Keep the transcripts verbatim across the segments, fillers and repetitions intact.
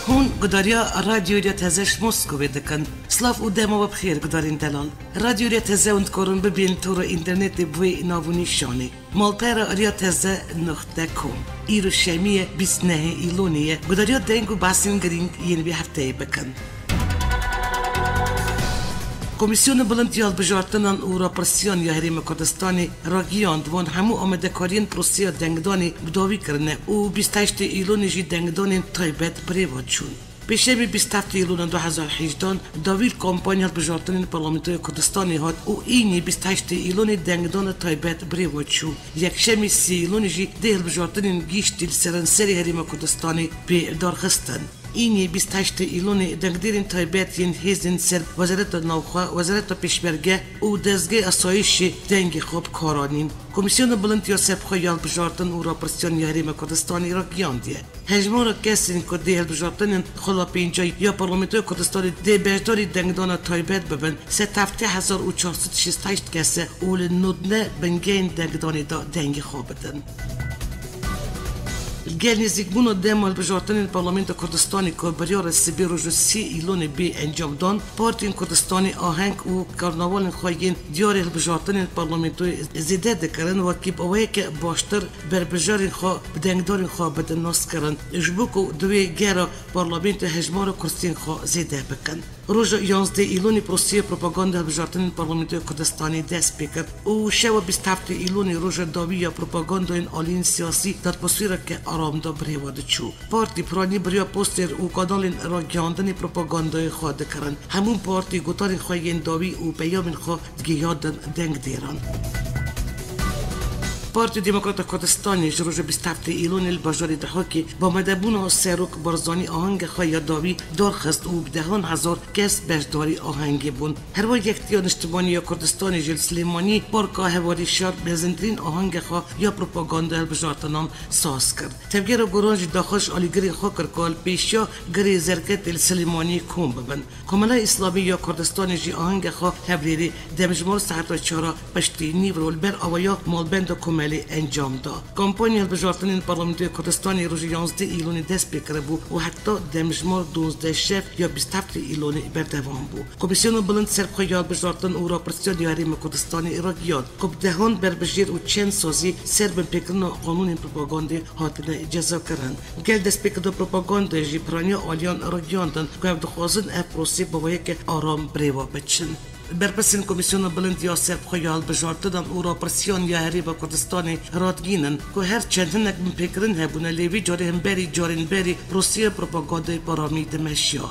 Hûn gudariya Radyoya Teze ji Moskowê dikin. Silav û dema we bi xêr, gudarên delal. Radyoya Teze hûn dikarin bibînin tora înternetê bi wê nav û nîşanê. Malpera Riya Teze nuqte com. Îro şemiyê bîst nehê Îlonê ye. Gudariya deng û behsên girîng yên vê hefteyê bikin. Komîsyona Bilind ya Hilbijartinan û Rapirsîyan ya Herêma Kurdistanê ragihand, wan hemû amadekariyên proseya dengdanê bi dawî kirine û bîst heştê Îlonê jî dengdanên taybet bi rê ve çûn. Pêşemî bîst heftê Îlona du hezar hejdehan dawî li kampanya hilbijartinên Parlamentoya Kurdistanê hat û înî bîst heştê Îlonê dengdana taybet bi rê ve çû. Yekşemî sî Îlonê jî dê hilbijartinên giştî li seranserê Herêma Kurdistanê bê darxistin. Înî bîst heştê Îlonê dengdêrên taybet yên hêzên ser Wezareta Navxwe, Wezareta Pêşmerge û Dezgehê Asayîşê dengê xwe bi kar anîn. Komîsyona Bilind ya Serbixwe ya Hilbijartin û Rapirsîyan ya Herêma Kurdistanê ragihandiye, hejmara kesên ku dê hilbijartinên xwela pêncayî ya Parlamentoya Kurdistanê dê beşdarî dengdana taybet bibin, sed heftê hezar û çar sed û şêst heşt kes e û li nod neh bingehên dengdanê de dengê xwe bidin. Li gel nêzîkbûna dema hilbijartinên Parlamentoya Kurdistanê ku biryar e sibê roja sî Îlonê bê encamdan, partiyên Kurdistanê aheng û karnavalên xwe yên diyarê hilbijartinên parlamentoyê zêde dikirin, wekî bi awayeke baştir berbijarên xwe bi dengdarên xwe bidin naskirin. Ji bo ku di wê gera parlamentoyê hejmara kursiyên xwe zêde bikin. Roja yanzdeh Îlonê proseya propaganda hilbijartinên Parlamentoya Kurdistanê dest pê kir û şewa bîst heftê Îlonê roja dawî ya propagandayên aliyên siyasî di atmosfereke aram de bi rê ve diçû. Partî piranî bi riya poster û kanalên ragihandinê propagandayê xwe dikirin. Hemû partî gotarên xwe yên dawî û peyamên xwe digihîyandin dengdêran. Partî Demokrata Kurdistanê ji roja bîst heftê Îlonê li bajarê Dihokê bi amadebûna Serok Barzanî ahengê xwe ya dawî darxist û bi dehan hezar kes beşdarî ahengê bûn. Her wek Yekitiya Niştimanî ya Kurdistanê jî li Silêmaniyê Parka Hewarî Şar mezintirîn ahengê xwe ya propaganda hilbijartinan saz kir. Tevgera Goran jî daxwaz ji alîgirên xwe kir ku li pêşiya Girê Zerketê li Silêmaniyê kom bibin. Komela Îslamî ya Kurdistanê jî ahengê xwe Hewlêrê demjimar saeta çar a piştî nîvro li ber awaya malbenda komelê encam da. Kampanya hilbijartinên Parlamentoya Kurdistanê rojê yanzdeh Îlonê dest pê kiribû û heta demjimar duwazdeh şev ya bîst heftê Îlonê berdewam bû. Komîsyona Bilind Serbixwe ya Hilbijartin û Rapirsiyên ya Herêma Kurdistanê ragihand ku bi dehan berbijêr û çend sazî ser binpêkirina qanûnên propagandê hatine cezakirin. Gel destpêkirina propagandê jî piraniya aliyan ragihandin ku ew dixwazin ev prosê bi awayeke aram bi rê ve biçin. Berpirsên Komîsyona Bilind ya Serbixwe ya Hilbijartinan û Rapirsiyên ya Herêma Kurdistanê radgînin ku her çend hinek binpêkirin hebûne, lê vî carê hemberî carên berî proseya propagandê bi aramî dimeşiya.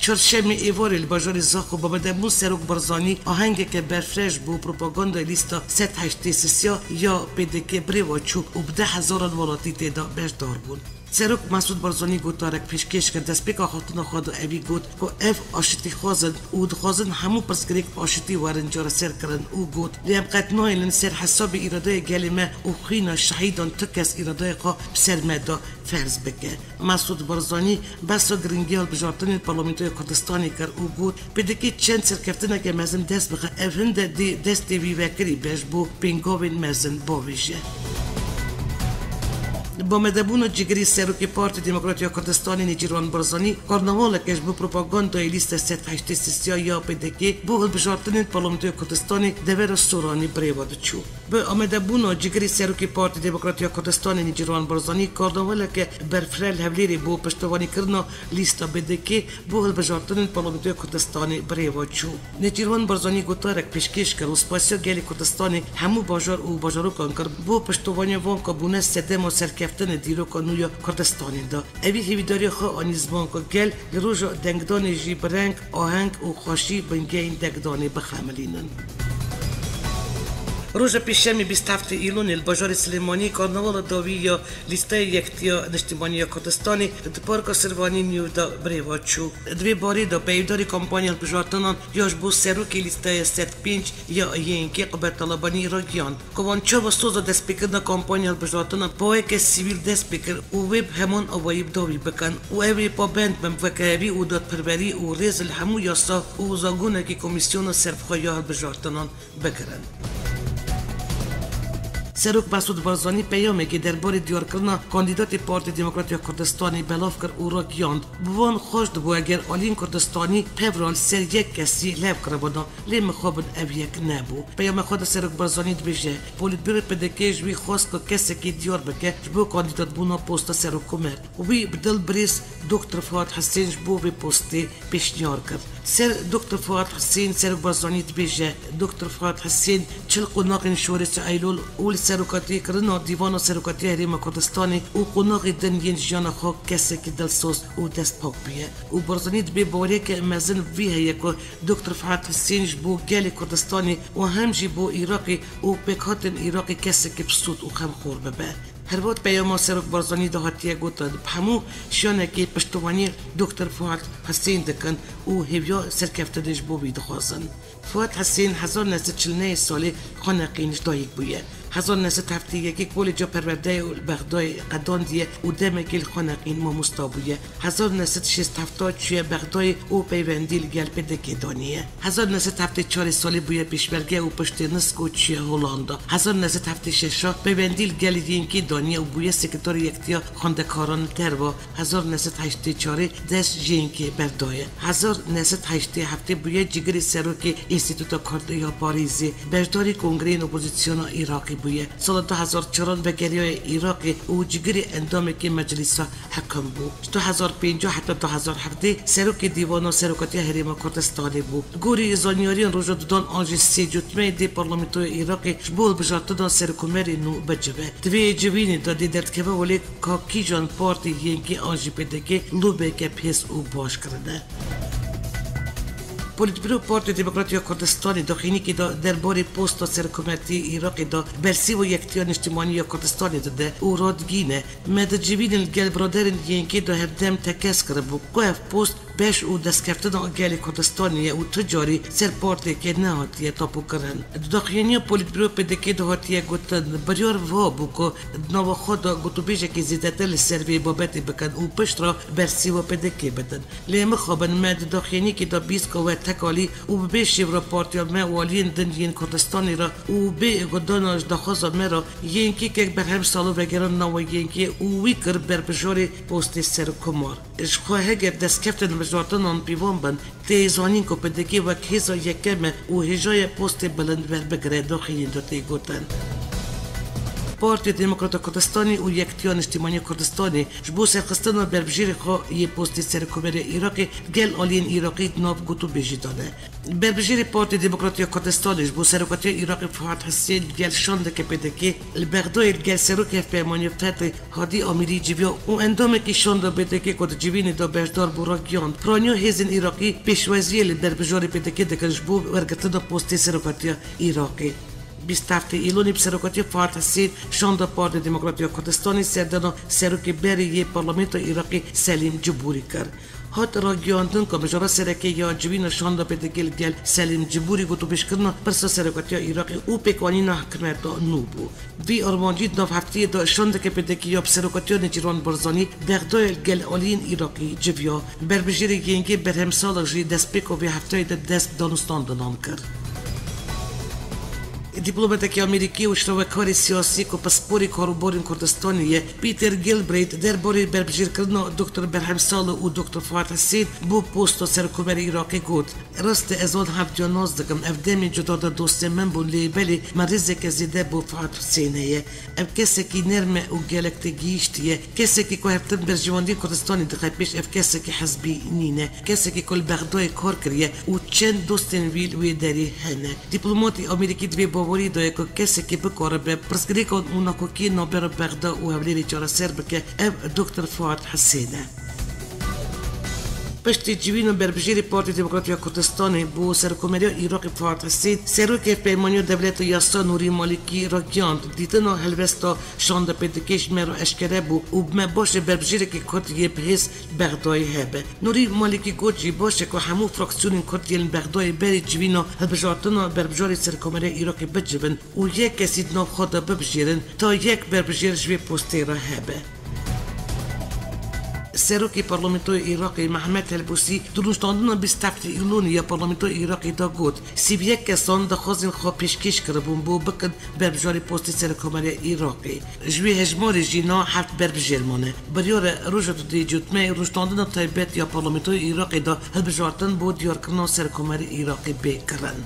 Çarşemê êvarê li bajarê Zaxo bi amadebûn Serok Barzanî ahengeke berfireh ji bo propagandayê lîsta sed heştê sisiya ya P D K bi rê ve çû û bi deh hezaran welatî tê de beşdar bûn. Serok Mesûd Barzanî gotarek pêşkêş kir, destpêka hatina xwe de evî got ku ev aşitîxwaz in û dixwazin hemû pirsgirêk bi aşitî werin çareserkirin û got, lê em qet nahêlin ser hesabê îradeyê gelê me û xwîna şehîdan tu kes îradeyê xwe bi ser me de ferz bike. Mesûd Barzanî behsa giringiya hilbijartinên Parlamentoya Kurdistanê kir û got, P D K çend serkeftineke mezin dest bixe, ev hinde dê destê wî vekirî be ji bo pêngavên mezin bavêje. Bi amadebûna cîgirî Serokê Partî Demokrat ya Kurdistanê Nêçîrvan Barzanî, karnavaleke ji bo propagandayê lîste sed heştê sisiya ya P D K bo hilbijartinên Parlamentoya Kurdistanê devera Soranî bi rê ve diçû. Bi amadebûna cîgirî Serokê Partî Demokrat ya Kurdistanê Nêçîrvan Barzanî, karnavaleke berfireh li Hewlêrê bo piştevanîkirina lîsta P D K bo hilbijartinên Parlamentoya Kurdistanê bi rê ve çû. Nêçîrvan Barzanî gotarek pêşkêş kir û spasiya gelê Kurdistanê, hemû bajar û bajarokan kir bo piştevaniya wan ku bûne sedema serkeftinê dîroka nû ya Kurdistanê de. Evî hêvîdariya xwe anî ziman ku gel li roja dengdanê jî bi reng, aheng û xweşî bingehên dengdanê bixemilînin. Roja Pêşemê bîst heftê Îlonê li bajarê Silêmaniyê karnavala dawî ya lîsteya Yekitiya Niştimanî ya Kurdistanê di Parka Sirvanî Nû de bi rê ve çû. Di vê barê de peyvdarê kampanya hilbijartinan ya ji bo serokê lîsteya sed pênc ya Y N K Qubet Talabanî ragihand ku wan çawa soza destpêkirina kampanya hilbijartinan bi awayeke sivîl dest pê kir û wê bi heman awayî bi dawî bikin û ew ê pabend bin bi wekhevî û dadperwerî û rêz li hemû yasa û zagonekî Komîsyona Serbixwe ya Hilbijartinan bigirin. Serok Mesûd Barzanî peyamekê derbarê diyarkirina kandîdatê Partê Demokrat ya Kurdistanê belav kir û ragihand, bi wan xweş dibû eger aliyên Kurdistanî pevra li ser yek kesî lev kiribûna, lê mixabin ev yek nebû. Peyama xwe de Serok Barzanî dibêje, Polîtbûro P D K ji wî xwest ku kesekî diyar bike ji bo kandîdatbûna posta Serokkomer. Wî bi dil birêz Doktor Fuat Husên ji bo vê postê pêşniyar kir. Ser Doktor Fuat Husên, Serok Barzanî dibêje, Doktor Fuat Husên çil qonaxên şorê sê Eylûl û li serokatîkirina Dîvana Serokatiya Herêma Kurdistanê û qonaxê din yên jiyana xwe kesekî dilsoz û destpak bûye. Û Barzanî dibê baweriyeke mezin vî heye ku Doktor Fuat Husên ji bo gelê Kurdistanê û hem jî bo Iraqê û pêkhatên Iraqê kesekî bi sûd û xemxor bibe. Her wiha peyama Serok Barzanî de hatiye gotin, bi hemû şiyanekê piştewanî Doktor Fuat Husên dikin û hêviya serkeftinê ji bo wî dixwazin. Fuat Husên hezar neh sed çil nehê salê xweneqîn ji dayik bûye. Hezar neh sed heftê yekê Koleja Perwerdeyê û li Bexdayê qedandiye û demekî li xweneqîn mamosta bûye. Hezar neh sed şêst heft çûye Bexdayê û peywendî li gel P D K daniye. Hezar neh sed heftê çarê salê bûye pêşmerge û piştê nisk û çûye Holanda. Hezar neh sed heftê şeş peywendî li gel Y N K daniye û bûye sekreterê Yekitiya Xwendekaran li derva. Hezar neh sed heştê çarê dest ji Y N K berdaye. Hezar neh sed heştê heftê bûye cîgirê serokê Înstîtuta Kurd ya Parîzê. Beşdarî kongreyên opozîsyona Iraqê bûye. Sala du hezar çaran vegeriyaye Iraqê û cîgirê endamekê Meclîsa Hekim bû. Ji du hezar pênc heta du hezar hevdeh serokê Dîvana Serokatiya Herêma Kurdistanê bû. Li gorî zanyariyên roja dudan an jî sê cotmeyê dê Parlamentoya Iraqê ji bo hilbijartina serokkomerê nû bicive. Di vê civînê de dê derdikeve holê ka kîjan partî yên kê an jî P D K lobeke pêz û baş kirine. Polîtbîro Partî Demokrat ya Kurdistanê daxuyaniyekê da derbarê posta serokkometiyê Iraqê da bersîva Yekitiya Niştimanî ya Kurdistanê dide û radigihîne, me di civînên li gel biraderên Y N K da hevdem tekez kiribû ku ev post beş û destkeftina gelê Kurdistanê ye û tu carî ser partiyekê nehatiye tapokirin. Di daxuyaniya Polîtbîro P D K de hatiye gotin, biryar wiha bû ku di nava xwe de gotûbêjekê zêdetir li ser vê babetê bikin û pişt re bersîva P D K bidin. Lê mixabin me di daxuyaniyekê de bîst ku we tekalî û bi bê şêv re partiya me û aliyên din yên Kurdistanê re û bê godana ji daxwaza me re Y N K kek Berhem Salo vegerand nava Y N K û wî kir berbijarê postê serokkomar. Ji xwe heger destkeftin hilbijartinan pîvan bin, tê zanîn ku P D K wek hêza yekem e û hêja ye postê bilind werbigire, daxuyaniyê de tê gotin. Partî Demokrata Kurdistanê û Yekitiya Niştimanî ya Kurdistanê ji bo serxistina berbijêrê xwe yê postê serokkomerê Iraqê gel aliyên Iraqî di nav gotûbêjî de ne. Berbijêrê Partî Demokrat ya Kurdistanê ji bo serokatiya Iraqê Fuat Husên gel şandeke P D K li Bexdayê li gel serokê Hevpeymaniya Fetê Hadî Amîrî civiya û endamekî şanda P D K ku di civînê de beşdar bû ragihand, piraniya hêzên Iraqî pêşwaziyê li berbijarê P D K dikin ji bo wergirtina postê serokatiya Iraqê. Bîst heftê Îlonê bi serokatiya Fuat Hesên şanda Partê Demokrat ya Kurdistanê serdana serokê berê yê Parlamentoya Iraqê Selîm Cibûrî kir. Hat ragihandin ku mijara sereke ya civîna şanda P D K li gel Selîm Cibûrî gotûbêjkirina pirsa serokatiya Iraqê û pêkanîna hikûmeta nû bû. Vî armancî di nav hefteyê de şandeke P D K ya bi serokatiya Nêçîrvan Barzanî Bexdayê li gel aliyên Iraqî civiya. Berbijêrê Y N K Berhem Salih jî destpêka vê hefteyê de dest bi danûstandinan kir. Dîplomatekî Amerîkî û şrovekarê siyasî ku pisporê karûbarên Kurdistanê ye, Peter Gilbreth, derbarê berbijêrkirina Doktor Berhem Salih û Doktor Fuat Hesên bo posta serokkomerê Iraqê got, Rast e, ez wan hevdiya nas dikim. Ev demên cuda de dostên min bûn, lê belê me rêzeke zêde bo Fuat Husên heye. Ev kesekî nerm e û gelek têgihîştî ye. Kesekî ku her tim berjewendiyên Kurdistanê dixe pêş, ev kesekî hizbî nîne. Kesekî ku li Bexdayê kar kiriye û çend dostên wî li wê derê hene. Dîplomatê Amerîkî di vê baweriyê de ye ku kesekî bikaribe pirsgirêkan û nakokiyên navbera Bexda û Hewlêrê çareser bike, ev Doktor Fuat Husên e. Piştî civîna berbijêrê Partî Demokrat ya Kurdistanê bo Serokkomeriya Iraqê Fuat Hesên, Serokê Hevpeymaniya Dewleta Yasa Nûrî Malikî ragihand, dîtina helwesta şanda P D K ji me re eşkere bû û bi me baş e berbijêrekî Kurd yê bihêz Bexdayê hebe. Nûrî Malikî got jî, baş e ku hemû fraksiyonên Kurd yên li Bexdayê berî civîna hilbijartina berbijarê Serokkomeriya Iraqê bicivin û yek kesî di nav xwe de bibijêrin, ta yek berbijêr ji vê postê re hebe. Serokê Parlamentoyê Iraqê Mehmet Helbûsî di rûniştandina bîst heftê Îlonê ya Parlamentoyê Iraqê de got, sî û yek kesan daxwazên xwe pêşkêş kiribûn bo bikin berbijarê postê Serokkomariya Iraqê. Ji wê hejmarê jî niha heft berbijêr mane. Biryar e roja dudê cotmeyê rûniştandina taybet ya Parlamentoyê Iraqê de hilbijartin bo diyarkirina Serokkomarê Iraqê bê kirin.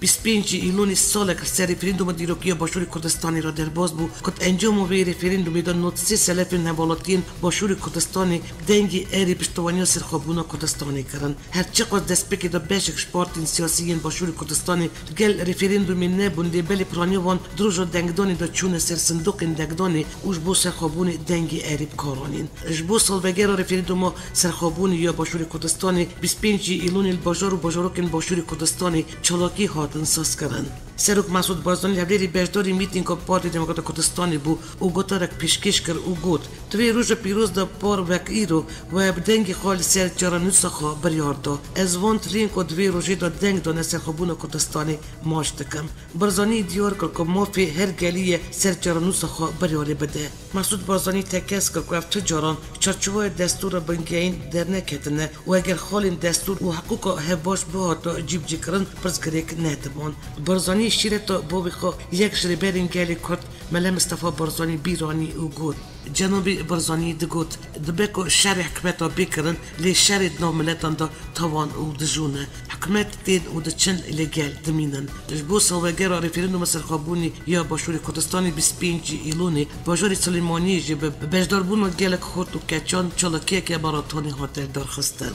Bîst pêncî Îlonê salek li ser referanduma dîrokiya Başûrê Kurdistanê re derbas bû, ku di encama vê referandumê de nod sê selefên hevalatiyên Başûrê Kurdistanê bi dengê erê piştevaniya serxwebûna Kurdistanê kirin. Her çiqas destpêkê de beşek ji partiyên siyasî yên Başûrê Kurdistanê li gel referandumê nebûn, lê belê piraniya wan di roja dengdanê de çûne ser sindoqên dengdanê û ji bo serxwebûnê dengê erê bi kar anîn. Ji bo salvegera referanduma serxwebûnê ya Başûrê Kurdistanê, bîst pêncî Îlonê li bajar û bajarokên Başûrê Kurdistanê çalakî hatin sazkirin. Serok Mesûd Barzanî li Hewlêrê beşdarî mîtînga Partî Demokrata Kurdistanê bû û gotarek pêşkêş kir û got, Di vê roja pîroz de par wek îro we bi dengê xwe li ser çarenûsa xwe biryar da. Ez van tiriyên ku di vê rojê de deng dane serxwebûna Kurdistanê maç dikim. Barzanî diyar kir ku mafê her gelî ye ser çarenûsa xwe biryarê bide. Mesûd Barzanî tekez kir ku ev tu caran çarçovaya destûra bingehîn derneketine û eger xalên destûr û hiqûqa hevbaş bihata cîbicîkirin, pirsgirêk nediban. Barzanî şîreta bavê xwe yek ji rêberên gelê Kurd Mele Mistefa Barzanî bîr anî û got, Cenabê Barzanî digot, dibe ku şerê hikûmeta bê kirin, lê şerê di nav miletan de tawan û dijûn e. Hikûmet tên û diçin, lê gel dimînin. Ji bo salvegera referanduma serxwebûnê ya Başûrê Kurdistanê bîst pêncî Îlonê, bajarê Silêmaniyê jî bi beşdarbûna gelek xort û keçan çalakiyeke maratonê hate lidarxistin.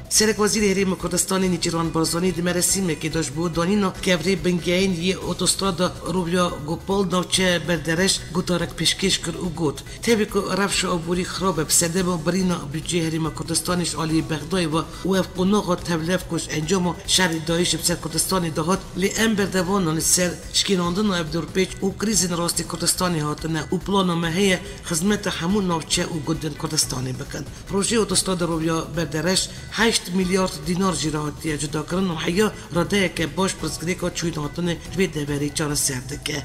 Serekwezîrê Herêma Kurdistanê Nêçîrvan Barzanî di merasîmekê de ji bo danîna kevirê bingehîn yê otostrada Rûvîya Gopal navçeya Berdereş gotarek pêşkêş kir û got, Tevî ku rewşa aborî xirab e, bi sedema birîna budceyê Herêma Kurdistanê ji aliyê Bexdayê ve û ev qonaxa tevlef ku ji encama şerê DAIŞê bi ser Kurdistanê de hat, lê em berdevanan li ser şikênandina ev dorpêç û krîzên rastî Kurdistanê hatine û plana me heye xizmeta hemû navçe û gundên Kurdistanê bikin. Projeyê otostrada Rûvîya Berdereş heşt milyar dînar jî re hatiye cudakirin û heya radeyeke baş pirsgirêka çûyînhatinê li vê deverê çareser dike.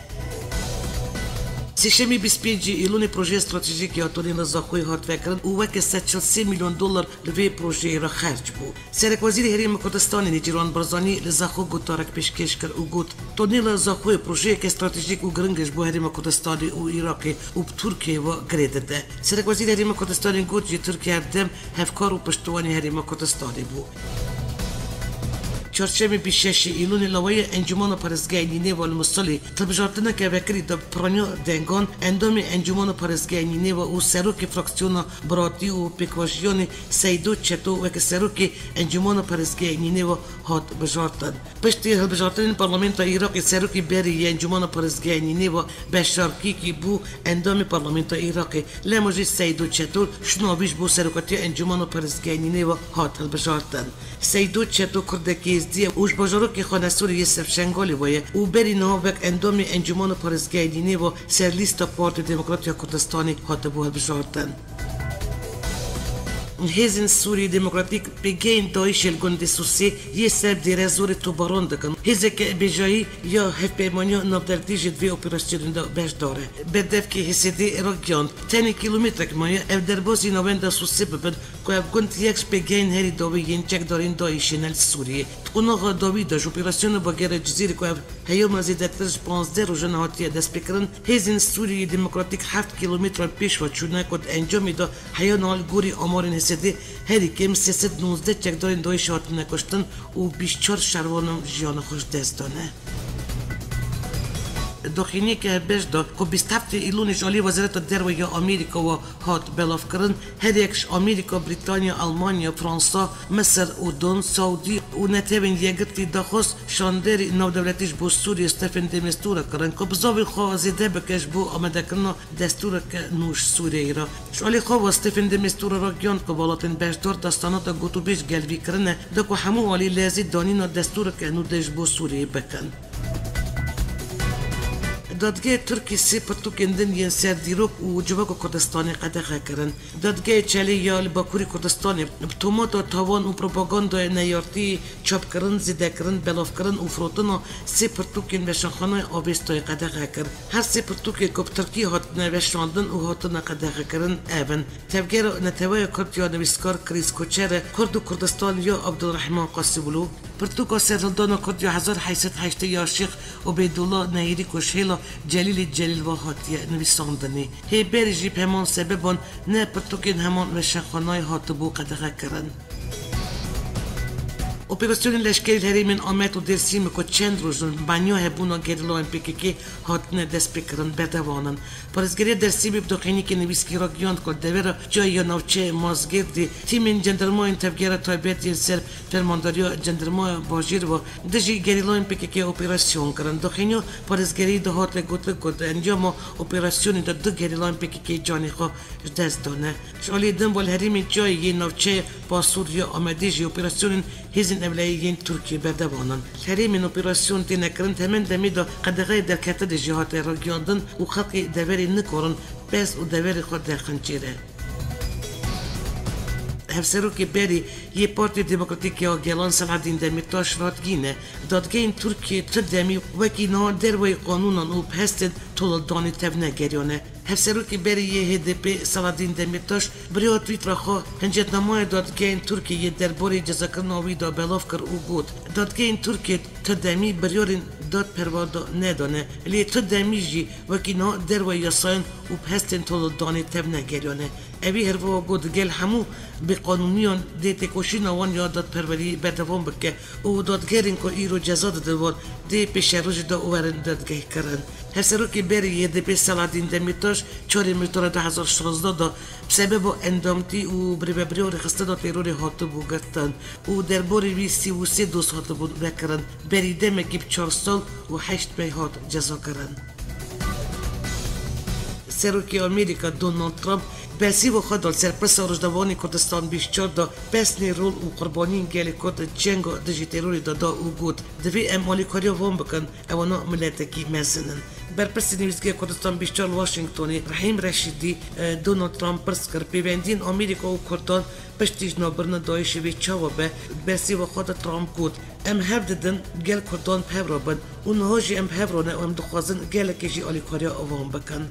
Sêşemî bîst pêncî Îlonê projeya stratejîk ya Tonêla Zaxoyê hat vekirin û weke sed çil sê milyon dolar li vê projeyê re xerc bû. Serekwezîrê Herêma Kurdistanê Nêçîrvan Barzanî li Zaxo gotarek pêşkêş kir û got, Tonêla Zaxoyê projeyeke stratejîk û giring e ji bo Herêma Kurdistanê û Iraqê û bi Tirkiyeyê ve girê dide. Serekwezîrê Herêma Kurdistanê got, Ji Tirkiye her dem hevkar û piştivanî Herêma Kurdistanê bû. Çarşemê bîst şeş Îlonê lawayê Encûmena Parêzgehê Nîneva li Musilê hilbijartineke vekirî da bi piraniya dengan endamê Encûmena Parêzgehê Nîneva û serokê fraksiyona Biratî û Pêkvejiyanê Seydo Çeto weke serokê Encûmena Parêzgehê Nîneva hat bijartin. Piştî hilbijartinên Parlamentoya Iraqê serokê berî yê Encûmena Parêzgehê Nîneva Beşar Kîkî bû endamê Parlamentoya Iraqê. Lema jî Seydo Çeto şûna wî ji bo serokatiya Encûmena Parêzgehê Nîneva hat hilbijartin. Seydo Çeto kurdekî êzdî ye û ji bajarokê Xanesorê yê Sefşengalê ve ye û berî niha wek endamê Encûmena Parêzgehê Nîneva ser lîsta Partiya Demokrat ya Kurdistanê hatibû hilbijartin. Hêzên Sûriyê Demokratîk pêgehên DAIŞê li gundê Sûsê yê ser dêrezorê tobaran dikin. Hêzeke bêjayî ya Hevpeymaniya Navdewletî jî di vê operasyonê de beşdar e. Berdevkê H S D'ê ragihand, tenê kîlometrek maye ew derbasî navenda Sûsê bibin, ku ev gund yek ji pêgehên herî dawî yên çekdarên DAIŞê ne li Sûriyê. Di qonaxa dawî de ji operasyona Bagera Cizîrê ku ev heyama zêdetir ji panzdeh rojan hatiye destpêkirin, Hêzên Sûriyeyê Demokratîk heft kîlometran pêş ve çûne ku di encamê de heya niha li gorî amarên H S D'ê herî kêm sê sed nûzdeh çekdarên DAIŞ hatine kuştin û bîst çar şervanan jiyana xwe ji dest dane. Doxîniyeke hevbeş da ku bîst heftê Îlonê ji alî Wezareta Derve ya Amerîka ve hat belavkirin, her yek ji Amerîka, Brîtanya, Almanya, Fransa, Misir, Urdun, Saûdî û Netewên Yekgirtî daxwaz şanderî navdewletî ji bo Sûriyê Stephen de Mistura kirin ku bizavên xwe zêde bike ji bo amadekirina destûreke nû ji Sûriyeyê re. Ji alî xwe ve Stephen de Mistura ragihand ku welatên beşdar destana de gotûbêj gelvî kirine, da ku hemû alî lezî danîna destûreke nû de ji bo Sûriyê bikin. Dadgehê Tirkî sê pirtûkên din yên ser dîrok û civaka Kurdistanê qedexe kirin. Dadgehê Çelê ya li Bakurê Kurdistanê bi tomata tawan û propagandaya neyartî, çapkirin, zêdekirin, belavkirin û firotina sê pirtûkên Weşanxaneya Avestayê qedexe kir. Her sê pirtûkên ku bi tirkî hatine weşandin û hatine qedexekirin ev in: Tevgera Neteweya Kurd ya nivîskar Krîs Koçer e, Kurd û Kurdistan ya Abdulrehman Qasîoglu, pirtûka Serhildana Kurd ya hezar heyt sed heştê ya Şêx Ubeydullah Neyîrî ku ji hêla Celîlê Celîl ve hatiye nivîsandinê. Hê berî jî bi heman sebeban ne pirtûkên heman Weşanxaneyê hatibû qedexekirin. Operasyonên leşkerî li herêmên Amed û Dêrsimê ku çend roj in bi beniya hebûna gerîlayên P K K hatine destpêkirin, berdewam in. Parêzgeriya Dêrsimê bi doxînîkê nivîskî ragihand ku li devera ciyayê ya navçeyê Mazgirdê tîmên cendermayên tevgera taybet yên ser fermandariya cendermaya bajêr ve dijî gerîlayên P K K operasyon kirin. Doxîniya parêzgeriyê de hate gotin ku di encama operasyonê de du gerîlayên P K K canê xwe ji dest dane. Ji aliyê din ve li herêmên ciyayê yê navçeyê Pasûr ya Amedê jî operasyonên hêzên ewleyayî yên Tirkiyê berdewam in. Li herêmên operasyon têne kirin, di heman demê de qedexeyê derketinê jî hate ragihandin û xelkê deverê nikarin pez û deverê xwe derxin çêre. Hevserokê berî yê Partiya Demokratîk ya Gelan Selahedîn Demîrtaş radigihîne, dadgehên Tirkiyê ti demî wekî niha derveyî qanûnan û bi hestên tolhildanê tevnegeriyane. Hevserokê berê yê H D P Selahaddîn Demîrtaş bi riya Twittera xwe hincetnameyê dadgehên Tirkiyê yê derbarê cezakirina wî de belav kir û got, Dadgehên Tirkiyê ti demî biryarên dadperwer de nedane, lê ti demî jî wekî niha derveyî yasayan û bi hestên tolhildanê tevnegeriyane. Ewî her wiha got, gel hemû bêqanûniyan dê têkoşîna wan ya dadperweriyê berdewam bike û dadgerên ku îro ceza didin wan dê pêşerojê de werin dadgehkirin. Hevserokê berê yê H D P Selahaddîn Demîrtaş çarê Mîrdora du hezar şazdeh de bi sebeba endamtî û birêvebiriya rêxistina terorê hatibû girtin û derbarê wî sî û sê dos hatibûn vekirin. Berî demekî bi çar sal û heşt meh hat cezakirin. Serokê Amerîka Donald Trump bersîva xwe da li ser pirsa Rojnamevanê Kurdistan bîst çar de pesnê rol û qurbaniyên gelê Kurd di cenga dijî terorê de da û got, Divê em alîkariya wan bikin, ewana miletekî mezin in. Berpirsê Nivîsgeha Kurdistan bîst çar li Washingtonê Rehîm Reşîdî, e, Donald Trump pirs kir, pêvendiyên Amerîka û Kurdan piştî ji navbirina DAIŞê wê çawa be? Di bersîva xwe de Trump got, Em hev didin gel Kurdan bi hev re bin û niha jî em bi hev re ne û em dixwazin gelekê jî alîkariya wan bikin.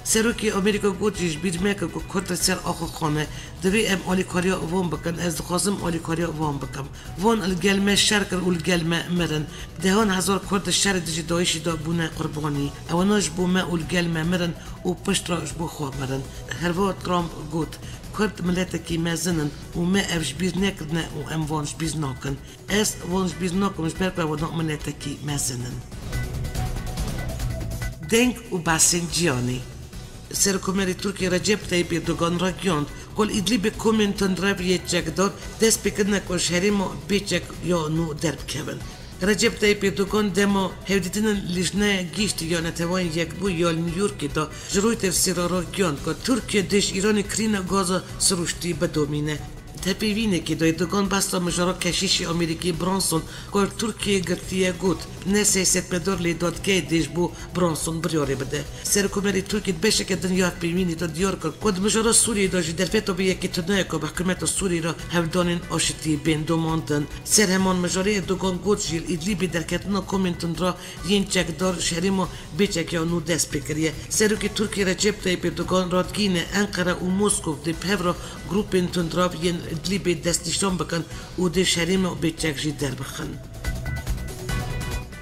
Serokê Amerîka got jî, ji bîr meke ku Kurd li ser axa xwe ne. Divê em alîkariya wan bikin. Ez dixwazim alîkariya wan bikim. Wan li gel me şer kir û li gel me mirin. Dehan hezar Kurd di şerê dijî DAIŞê de bûne qurbanî. Ewana ji bo me û li gel me mirin û piştre ji bo xwe mirin. Herwiha Trump got, Kurd miletekî mezin in û me ev ji bîr nekirine û em wan ji bîr nakin. Ez wan ji bîr nakim ji ber ku ewana miletekî mezin in. Deng û behsên ciyanê. Serokkomarê Tirkiyê Recep Tayyip Erdogan ragihand ku li Îdlîbê komên tundrev yê çekdar dest pê kirine ku ji herêma bê çek ya nû derbikevin. Recep Tayyip Erdogan dema hevdîtinên Lijneya Giştî ya Neteweyên Yekbûyî ya li New Yorkê de ji Reutersê re ragihand ku Tirkiye dê ji Îranê kirîna gaza sirûştî bidomîne. Di hevpeyvînekê de Erdogan behsa mijara keşîşê Amerîkî Bronson ku li Tirkiyê girtiye got, ne sey sedmedar lê dadgehê dê ji bo Bronson biryarê bide. Serokkomarê Tirkiyê di beşeke din ya hevpeyvînê de diyar kir ku di mijara Sûriyê de jî derfeta vê yekê tune ye ku bi hikûmeta Sûriyê re hevdanên aşitiyê bên domandin. Ser heman mijarê Erdogan got jî, li Îdlîbê derketina komên tundra yên çekdar ji herêma bê çek ya nû dest pê kiriye. Serokê Tirkiyê Recep Tayyip Erdogan radigihîne Enqere û Moskow dê bi hev re grûpên tundrav yên Îdlîbê destnîşan bikin û dê ji herêma bê çek jî derbixin.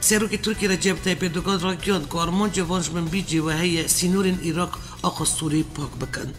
Serokê Tirkiyê Recep Tayyip Erdogan ragihand ku armanca wan ji binbîcê ve heye sînorên Iraq axa Sûrî pak bikin.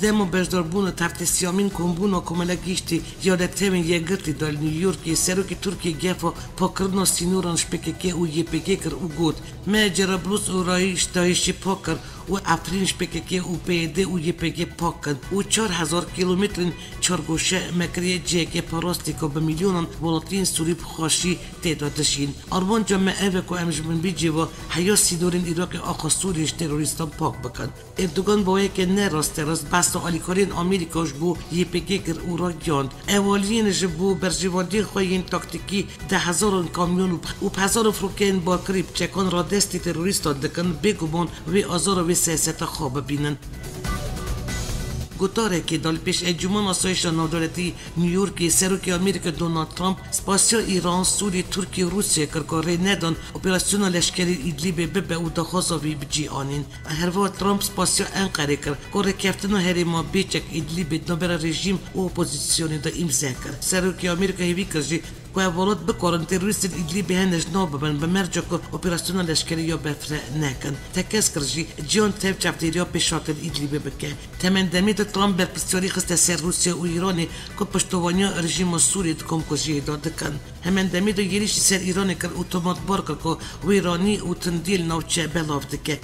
Dema beşdarbûna di heftê siyamîn kombûna Komela Giştî ya Netewên Yekgirtî de li New Yorkê serokê Tirkiyê gefa pakkirina sînoran ji P K K û Y P G kir û got, Me Cerablus û Rayî ji DAIŞê pak kir û Efrîn ji P K K û P Y D û Y P G pak kirin û çar hezar kîlometrên çargoşe me kiriye cihekê parastî ku bi milyonan welatiyên Sûrî bi xweşî tê de dijîn. Armanca me ev e ku em ji binbîcê ve heya sînorên Iraqê axa Sûriyê ji terorîstan pak bikin. Dogan bi wê yekê ne rasterast behsa alîkariyên Amerîka ji bo Y P G kir û ragihand, ewaliyên ji bo berjewendiyên xwe yên taktîkî deh hezaran kamyon û, û bi hezaran firokeyên barkirî bi çekan radestî terorîstan dikin, bêguman wê azara wê siyaseta xwe bibînin. Gotarekê da li pêş Encûmena Asayişa Navdewletî New Yorkê, Serokê Amerîka Donald Trump spasiya Îran, Sûrî, Tirkiye û Rûsya kir ku rê nedan operasyona leşkerî Îdlîbê bibe û daxwaza wî bi cî anîn. Herwiha Trump spasiya Enqerê kir ku rêkeftina herêma bêçek Îdlîbê di navbera rejîm û opozîsyonê de îmze kir. Serokê Amerîka hêvî kir jî ku ev welat bikarin terorîstên Îdlîbê hene ji nav bibin, bi merca ku operasyona leşkerî ya berfireh nekin. Tekez kir jî cîhan tev çavdêriya pêşhatên Îdlîbê bike. Temendemî de Trump berpirsiyarî xiste ser Rûsya û Îranê ku piştovaniya rejîma Sûrî di komkujiyê de dikin. Hemendemî de êrîşî ser Îranê kir û tomatbar kir ku wêranî û tundî li navçe belav dike.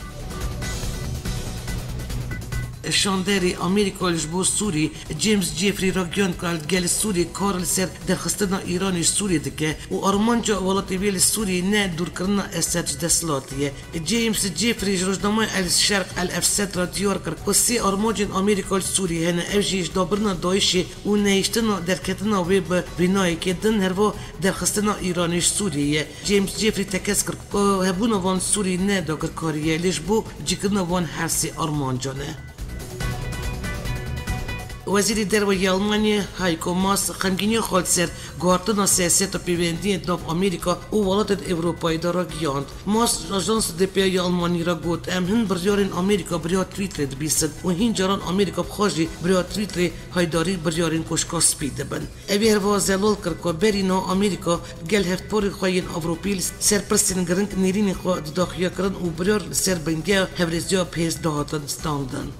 Şanderê Amerîka ji bo Sûrî, James Jeffrey, ragihand ku li gel Sûrî kar li ser derxistina Îranê ji Sûrî dike û armanca welatê wê li Sûrî ne dûrkirina Esed ji desthilatê ye. James Jeffrey ji rojnameya El Şerq El Efsed re diyar kir ku sê armancên Amerîka li Sûrî hene, ev jî ji dabirina DAIŞê û nehiştina derketina wê bi vênayekê din, herwiha derxistina Îranê ji Sûriyê ye. James Jeffrey tekez kir ku hebûna wan li Sûriyê ne dagirkarî ye, lê ji bo cîkirina wan her sê armancan e. Wezîrê Derve yê Almanyê Heiko Maas xemgîniya xwe li ser guhartina siyaseta pêwendiyên nav Amerîka û welatên Ewropayê de ragihand. Maas ji Ajans D P A ya Almanî re got, em hin biryarên Amerîka bi riya Twitterê dibîsin û hîn caran Amerîka bi xwe jî bi riya Twitterê haydarî biryarên Koşka Spî dibin. Ew ê herwiha zelal kir ku berî niha Amerîka gel hevparên xwe yên Ewropî li ser pirsên giring nêrînên xwe didaxuya kirin û biryar li ser bingeha hevrêziya bihêz dihatin standin.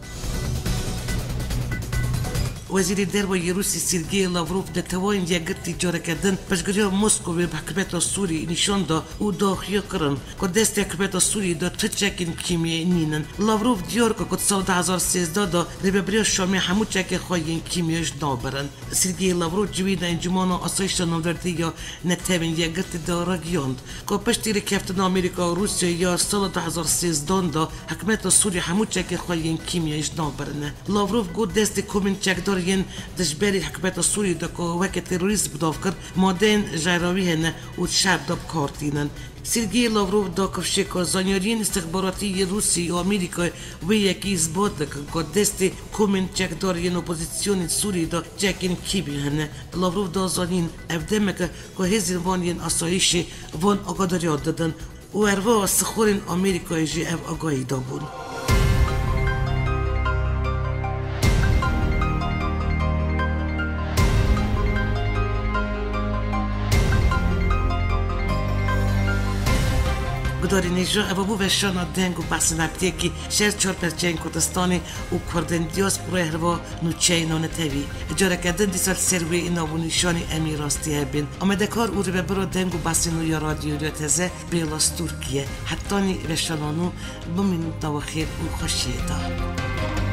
Wezîrê Derve yê Rûsî Sergey Lavrov di Neteweyên Yekgirtî careke din piştgiriya Moskowê bi hikûmeta Sûrî nîşan da û daxuya kirin ku destê hikûmeta Sûrî de tu çekên kîmyayê nînin. Lavrov diyar kir ku di sala du hezar sêzdeh de rêveberiya Şamê hemû çekên xwe yên kîmyayê ji nav birin. Sergey Lavrov civîna Encûmana Asayişa Navdewletî ya Netewên Yekgirtî de ragihand ku piştî rêkeftina Amerîka û Rûsyayê ya sala du hezar sêzdeh de hikûmeta Sûrî hemû çekên xwe yên kîmyayê ji nav birine. Lavrov got, destê komên çekdar yên dijberî hikûmeta Sûrî de ku weke terorîst bi nav kir, madeyên jayrawî hene û di şer de bi kar tînin. Sergey Lavrov da kifşê ku zanyariyên îstixbaratî yên Rûsya û Amerîkayê wê yekî îsbat dikin ku destê komên çekdar yên opozîsyonê Sûriyê de çekên kîmyayê hene. Lavrov da zanîn, ev demek e ku hêzên wan yên asayîşê van agadariya didin û herwiha sixorên Amerîkayê jî ev agahî dabûn. Gudarên hêja, eva bû veşana deng û behsên heftiyekî ji her çar perçeyên Kurdistanê û Kurdên diasporayê, herwiha nûçeyên navnetewî. Careke din dîsa li ser wê nav û nîşanê em ê rastî hebin. Amadekar û rêvebira deng û behsên nû ya Radyo Rûya Teze Bêla Stûrkî ye. Hetanî veşana nû, bimînin di xêr û xweşiyê de.